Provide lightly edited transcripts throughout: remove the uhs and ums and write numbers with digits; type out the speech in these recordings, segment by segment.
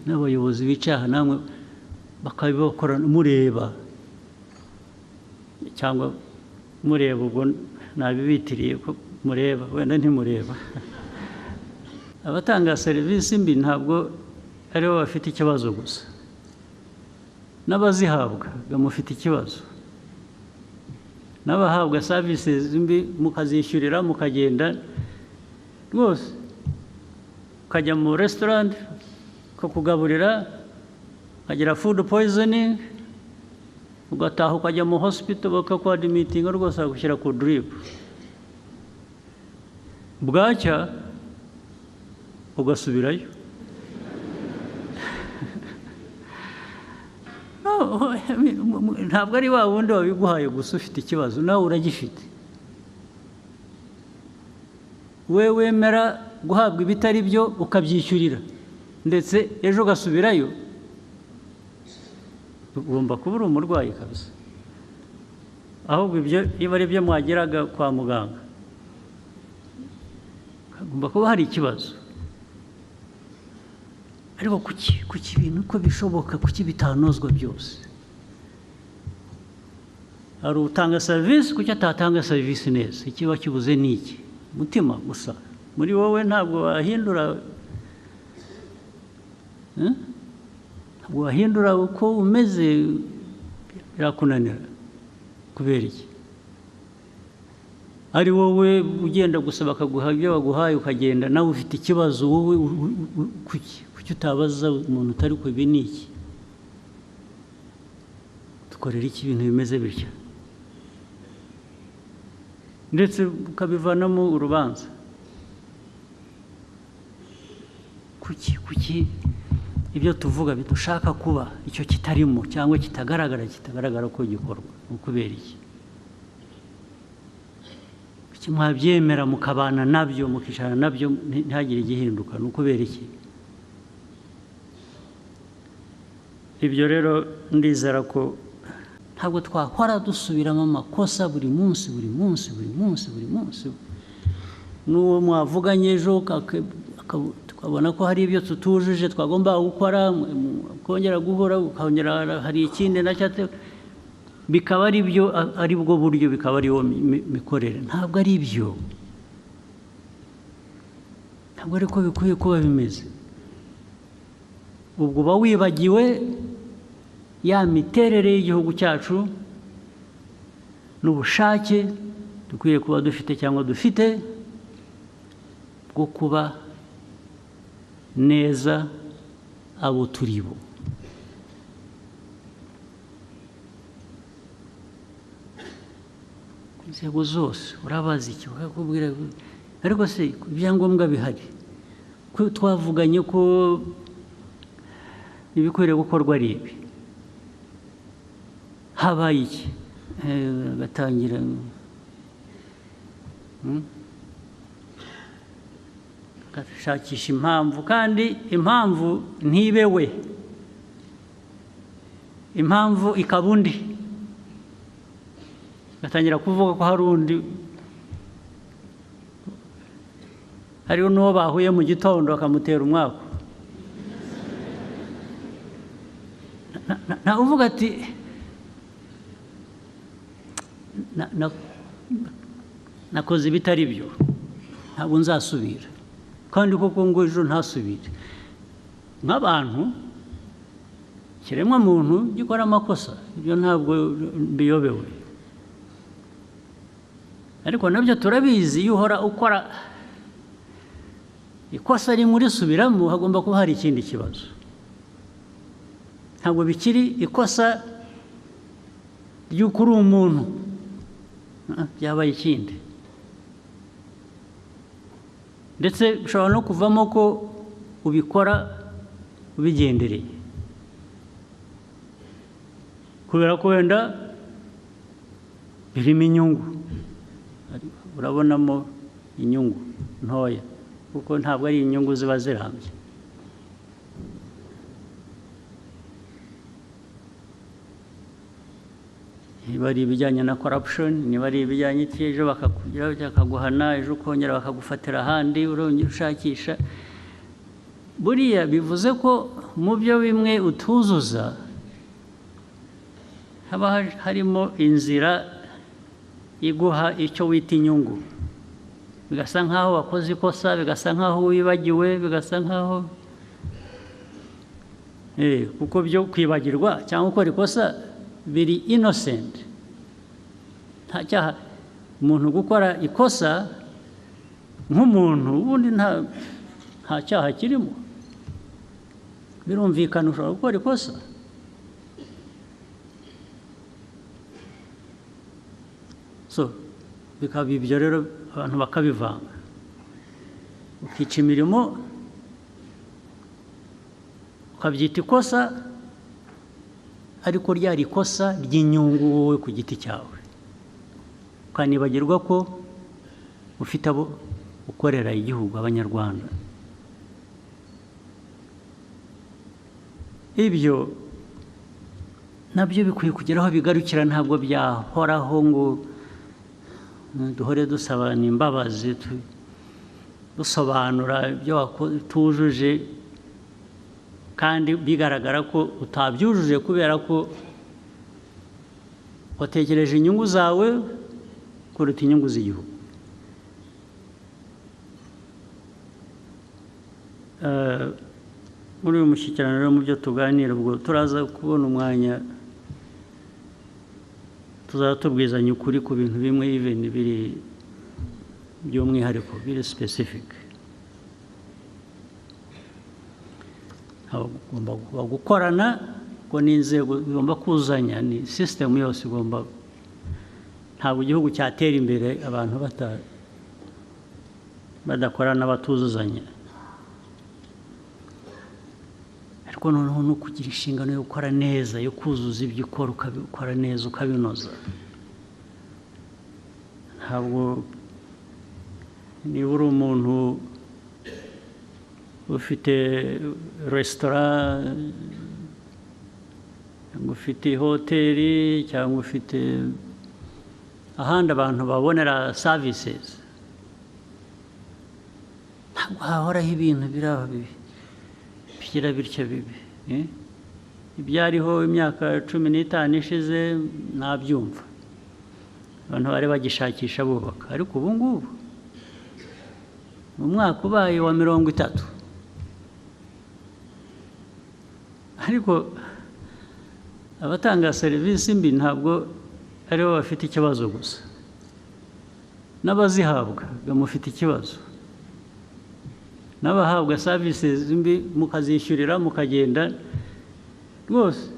N'abayobozi bicaye aha namwe bakabibakora mureba, cyangwa mureba, ubwo nabibitiriye ko mureba, wenda ntimureba. Abatanga serivisi mbi ntabwo aribo bafite ikibazo gusa, n'abazihabwa bamufite ikibazo, n'abahabwa services mbi mukazishyurira, mukagenda rwose, ukajya mu restaurant bakakugaburira, ukagira food poisoning, ugataha ukajya mu hospital bakakwadmittinga rwose, bakagushyira ku drip, bwacya ugasubirayo. No, I mean, ntabwo ari wa wundi wabiguhaye gusa ufite ikibazo, nawe uragifite. We wemera guhabwa ibitari byo ukabyishyurira, ndetse ejo ugasubirayo, ugomba kuba uri umurwayi kabisa. Ahubwo ibyo niba ari byo mwageraga kwa muganga, hagomba kuba hari ikibazo. Ariko kuki ibintu uko bishoboka, kuki bitanozwa byose? Hari utanga serivisi, kuki atatanga serivisi neza? Ikiba kibuze ni iki? Umutima gusa muri wowe ntabwo wahindura, eh? Ntabwo wahindura uko umeze, birakunanira. Kubera iki? Ari wowe ugenda gusa bakaguha ibyo baguhaye ukagenda, nawe ufite ikibazo wowe, kuki utabaza umuntu utari ku ibi ni iki? Dukorera iki ibintu bimeze bityo? Ndetse ukabivanamo urubanza. Kuki ibyo tuvuga bidushaka kuba icyo kitarimo cyangwa kitagaragara ko gikorwa? Ni ukubera iki? Kuki mwabyemera mukabana nabyo, mukicarana nabyo, ntihagire igihinduka? Ni ukubera iki? Ibyo rero ndizera ko ntabwo twahora dusubiramo amakosa buri munsi, buri munsi, buri munsi, buri munsi. N'uwo mwavuganye ejo tukabona ko hari ibyo tutujuje twagomba gukora, kongera guhura, ukongera hari ikindi nacyo, bikaba ari byo, ari bwo buryo, bikaba ari wo mikorere. Ntabwo ari byo, ntabwo ariko bikwiye kuba bimeze. Ubwo uba wibagiwe ya miterere y'igihugu cyacu n'ubushake dukwiye kuba dufite cyangwa dufite bwo kuba neza abo turi bo. Inzego zose urabaza iki bakakubwira, ariko se ibyangombwa bihari ko twavuganye ko ibikwiriye gukorwa ari ibi, habaye iki? Agatangira agashakisha impamvu, kandi impamvu ntibe we, impamvu ikaba undi, agatangira kuvuga ko hari undi, hariho n'uwo bahuye mu gitondo akamutera umwaku. Nta uvuga ati nakoze ibitari byo, ntabwo nzasubira, kandi koko ngo ejo ntasubire. Nk'abantu, ikiremwa muntu gikora amakosa, ibyo ntabwo mbiyobewe, ariko nabyo turabizi, iyo uhora ukora ikosa rimwe urisubiramo, hagomba kuba hari ikindi kibazo. Ntabwo bikiri ikosa ry'uko uri umuntu, byabaye ikindi. Ndetse bishobora no kuvamo ko ubikora ubigendereye, kubera ko wenda birimo inyungu, urabonamo inyungu ntoya, kuko ntabwo ari inyungu ziba zirambye. Niba ari ibijyanye na corruption, niba ari ibijyanye iki, ejo bakakugira bakaguhana, ejo ukongera bakagufatira ahandi, urongera ushakisha, Buriya bivuze ko mu byo bimwe utuzuza haba harimo inzira iguha icyo wita inyungu, bigasa nkaho wakoze ikosa, bigasa nkaho wibagiwe, bigasa nkaho kuko byo kwibagirwa cyangwa gukora ikosa biri innocent. Nta cyaha umuntu gukora ikosa nk'umuntu ubundi nta cyaha kirimo, birumvikana ushobora gukora ikosa. So bikaba ibyo rero abantu bakabivanga, ukica imirimo ukabyita ikosa, ariko ryari ikosa ry'inyungu wowe ku giti cyawe, ukanibagirwa ko ufite abo ukorera igihugu, Abanyarwanda. Ibyo nabyo bikwiye kugeraho bigarukira, ntabwo byahoraho ngo duhore dusabana imbabazi, dusobanura ibyo tujuje kandi bigaragara ko utabyujuje kubera ko watekereje inyungu zawe kuruta inyungu z'igihugu. Muri uyu mushyikirano rero mu byo tuganira, ubwo turaza kubona umwanya tuzatubwizanya ukuri ku bintu bimwe even biri by'umwihariko, biri specific. Hagomba gukorana ko n'inzego bigomba kuzanya, ni system yose igomba. Ntabwo igihugu cyatera imbere abantu badakorana, batuzuzanya. Ariko noneho no kugira inshingano yo gukora neza, yo kuzuza ibyo ukora, ukabikora neza, ukabinoza. Ntabwo niba uri umuntu ufite resitora cyangwa ufite hoteli cyangwa ufite ahandi abantu babonera services, ntabwo hahoraho ibintu biraba bibi bigira bityo bibi. Ibyariho imyaka 15 ishize nabyumva, abantu bari bagishakisha bubaka, ariko ubu ngubu mu mwaka ubaye wa 30, ariko abatanga serivisi mbi ntabwo aribo bafite ikibazo gusa, n'abazihabwa bamufite ikibazo, n'abahabwa services mbi mukazishyurira mukagenda rwose,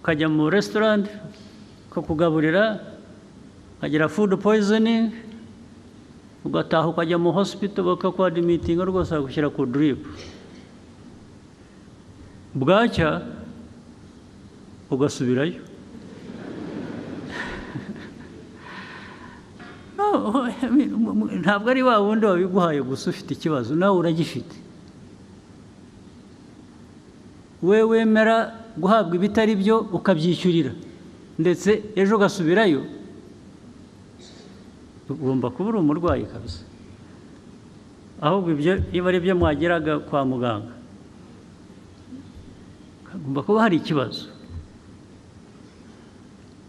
ukajya mu restaurant ukakugaburira ukagira food poisoning, ugataha ukajya mu hospital bakakuadmitinga rwose bagushyira ku drip, bwacya ugasubirayo. Ntabwo ari wa wundi wabiguhaye gusa ufite ikibazo, nawe uragifite. We wemera guhabwa ibitari byo ukabyishyurira, ndetse ejo ugasubirayo, ugomba kuba uri umurwayi kabisa. Ahubwo ibyo niba ari byo mwageraga kwa muganga, hagomba kuba hari ikibazo.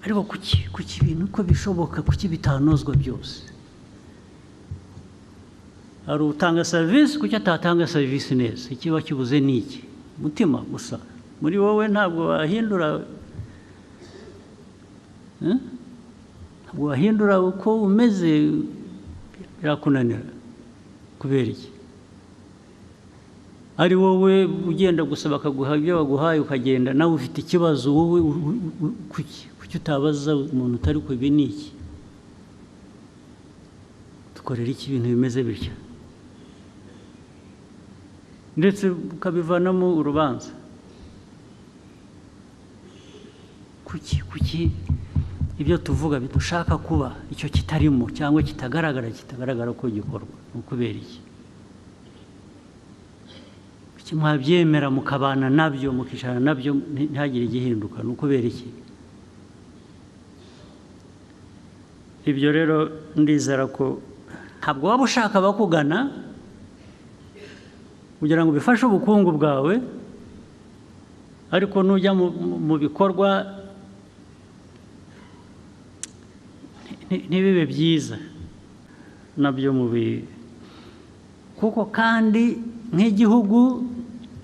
Ariko kuki ibintu uko bishoboka, kuki bitanozwa byose? Hari utanga serivisi, kuki atatanga serivisi neza? Ikiba kibuze ni iki? Umutima gusa muri wowe ntabwo wahindura, ntabwo wahindura uko umeze, birakunanira. Kubera iki? Ari wowe ugenda gusa bakaguha ibyo baguhaye ukagenda, nawe ufite ikibazo wowe. Kuki utabaza umuntu utari ku ibi ni iki? Dukorera iki ibintu bimeze bityo, ndetse ukabivanamo urubanza? Kuki ibyo tuvuga bidushaka kuba icyo kitarimo cyangwa kitagaragara ko gikorwa, ni ukubera iki? Kuki mwabyemera mukabana nabyo, mukicarana nabyo, ntihagire igihinduka, ni ukubera iki? Ibyo rero ndizera ko ntabwo waba ushaka bakugana, Kugira ngo bifashe ubukungu bwawe, ariko nujya mu bikorwa ntibibe byiza nabyo mubi. Kuko kandi nk'igihugu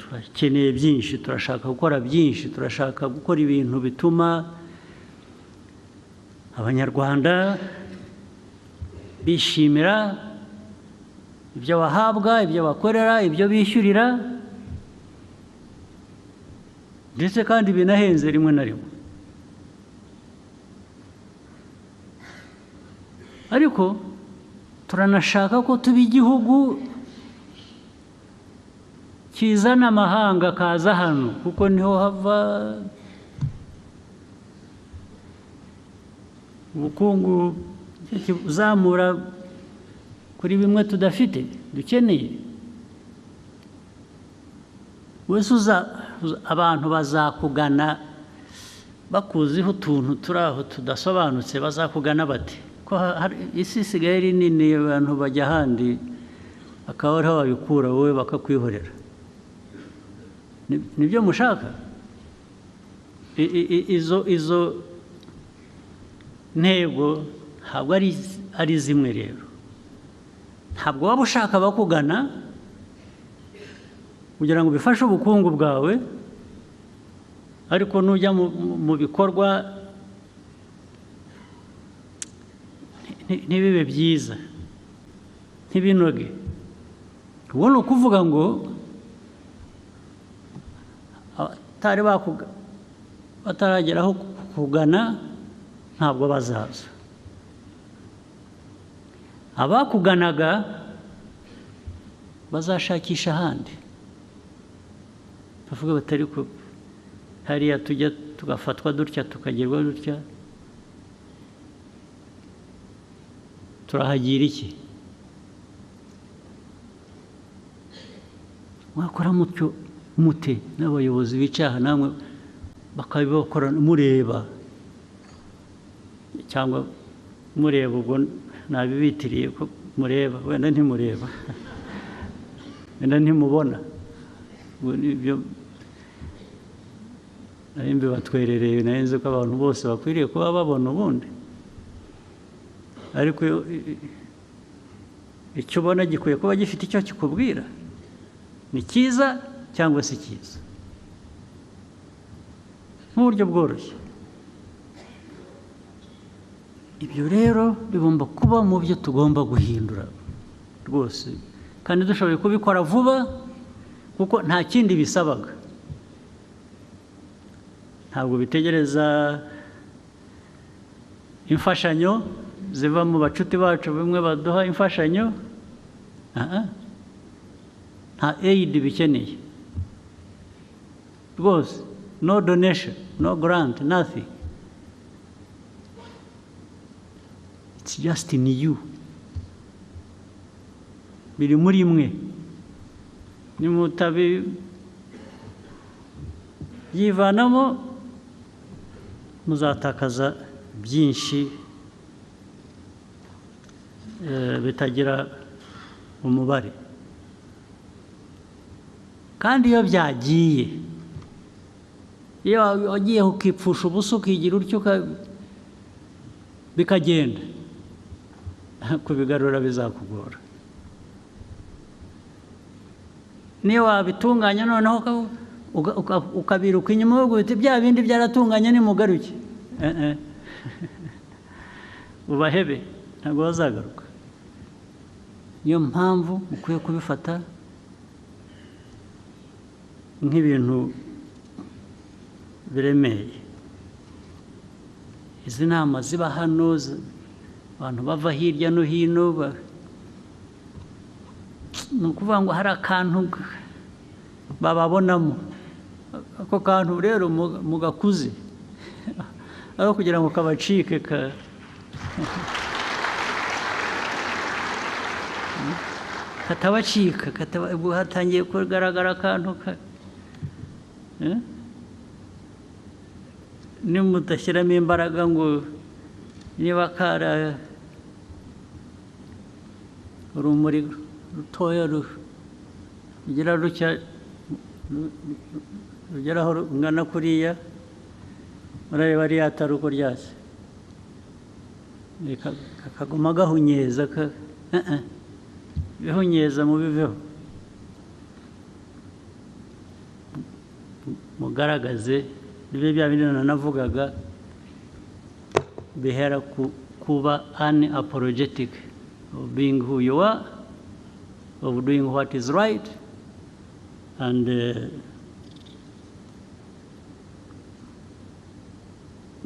turakeneye byinshi, turashaka gukora byinshi, turashaka gukora ibintu bituma Abanyarwanda bishimira ibyo bahabwa, ibyo bakorera, ibyo bishyurira, ndetse kandi binahenze rimwe na rimwe. Ariko turanashaka ko tuba igihugu kizana amahanga kaza hano, kuko niho hava ubukungu uzamura kuri bimwe tudafite dukeneye. Wese abantu bazakugana bakuziho utuntu turi aho tudasobanutse, bazakugana bate? Ko isi isigaye ari nini, abantu bajya ahandi akaba ariho babikura, wowe bakakwihorera. Nibyo mushaka? Izo ntego ntabwo ari zimwe rero. Ntabwo waba ushaka bakugana kugira ngo bifashe ubukungu bwawe, ariko nujya mu bikorwa ntibibe byiza, ntibinoge. Ubu ni ukuvuga ngo abatari batarageraho kugana ntabwo bazaza. Abakuganaga bazashakisha ahandi, bavuga batari ko hariya tujya tugafatwa dutya tukagerwa dutya, turahagira iki? Mwakora mutyo mute n'abayobozi bicaha namwe bakabibakora mureba, cyangwa mureba, ubwo nabibitiriye ko mureba, wenda ntimureba, wenda ntimubona. Ibyo nari mbibatwerereye, nari nzi ko abantu bose bakwiriye kuba babona ubundi, ariko icyo ubona gikwiye kuba gifite icyo kikubwira, ni cyiza cyangwa si cyiza, nk'uburyo bworoshye. Ibyo rero bigomba kuba mu byo tugomba guhindura rwose, kandi dushoboye kubikora vuba, kuko nta kindi bisabaga. Ntabwo bitegereza imfashanyo ziva mu bacuti bacu bimwe baduha imfashanyo, nta aid bikeneye rwose, no donation, no grant, nothing. It's just in you. Biri muri mwe. Nimutabi yivanamo muzatakaza byinshi bitagira umubare. Kandi iyo byagiye, iyo wagiye ukipfusha ubusa ukigira utyo bikagenda, kubigarura bizakugora. Niyo wabitunganya noneho ukabiruka inyuma uti bya bindi byaratunganye nimugaruke, ubahebe, ntabwo bazagaruka. Niyo mpamvu mukwiye kubifata nk'ibintu biremeye. Izi nama ziba hano, abantu bava hirya no hino, ni ukuvuga ngo hari akantu bababonamo. Ako kantu rero mugakuze, aho kugira ngo kabacike katabacika, hatangiye kugaragara akantu nimudashyiramo imbaraga ngo niba kara urumuri rutoya Rugira rutya, rugera aho rungana kuriya, murareba ririya tara uko ryatse, kakaguma gahunyeza, bihunyeza mubiveho, mugaragaze bibe bya bindi nanavugaga bihera ku kuba unapologetic of being who you are, of doing what is right, and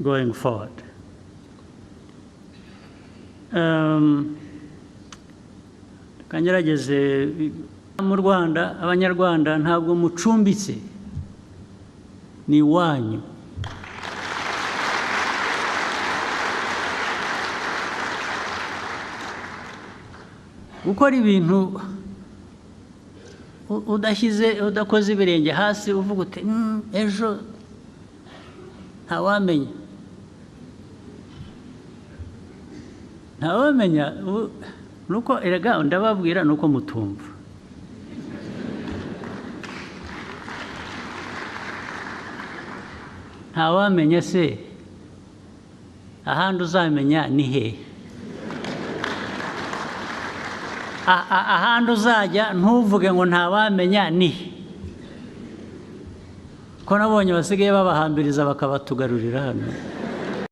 going forward. Kangerageze mu Rwanda, Abanyarwanda ntabwo mucumbitse, ni iwanyu. Gukora ibintu udashyize, udakoze ibirenge hasi, uvuga uti ejo ntawamenya, ntawamenya. Nuko erega ndababwira nuko mutumva. Ntawamenya se ahandi uzamenya ni hehe? Ahandi uzajya ntuvuge ngo ntawamenya ni he? Ko nabonye basigaye babahambiriza bakabatugarurira hano.